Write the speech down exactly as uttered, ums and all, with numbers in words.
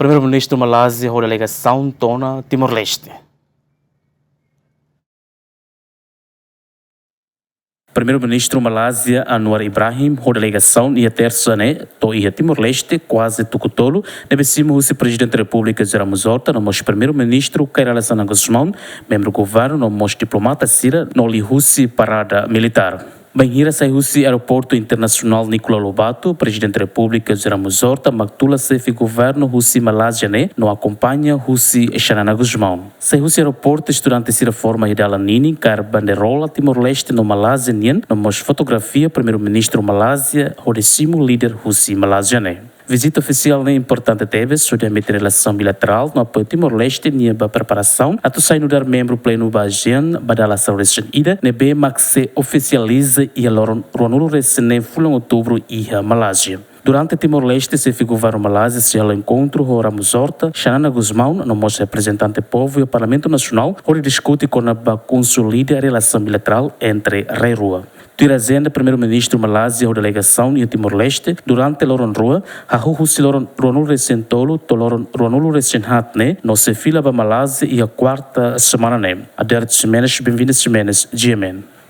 Primeiru-Ministru Malázia ho delegasaun to'o ona Timor-Leste. Primeiru-Ministru Malázia Anwar Ibrahim ho delegasaun iha Tersa ne'e to'o iha Timor-Leste, kuaze tuku tolu, ne'ebé simu husi Prezidente Repúblika José Ramos Horta no mós Primeiru-Ministru Kay Rala Xanana Gusmão, membru governu no mós diplomata sira no liuhusi parada militár. Bainhira sai husi Aeroportu Internasionál Nicolau Lobato, Prezidente Repúblika José Ramos Horta mak tula Xefe Governu husi Malázia ne'e no akompaña husi Xanana Gusmão. Sai husi aeroportu, estudante sira forma iha dalan ninin kaer banderola Timor-Leste no Malázia nian no mós fotografia Primeiru-Ministru Malázia hodi simu líder husi Malázia ne'e. Vizita ofisiál ne'e importante tebes, hodi hametin relasaun bilaterál no apoiu Timor-Leste nian ba preparasaun atu sai nu'udar membru plenu ba ASEAN ba dala sanulu-resin-ida, ne'ebé mak sei ofisializa iha loron ruanulu-resin-neen fulan Outubru iha Malázia. Durante Timor-Leste, Xefe Governu Malázia sei halo enkontru ho Ramos Horta, Xanana Gusmão no mós reprezentante povu iha Parlamentu Nasionál, hodi diskute kona-ba konsolida relasaun bilaterál entre rai rua. Tuir ajenda, Primeiru-Ministru Malázia ho delegasaun iha Timor-Leste durante loron rua, hahú husi loron ruanulu-resin-tolu to'o loron ruanulu-resin-haat ne'e, no sei fila ba Malázia iha kuarta semana ne'e. Adérito Ximenes, Benvinda Ximenes, G M N.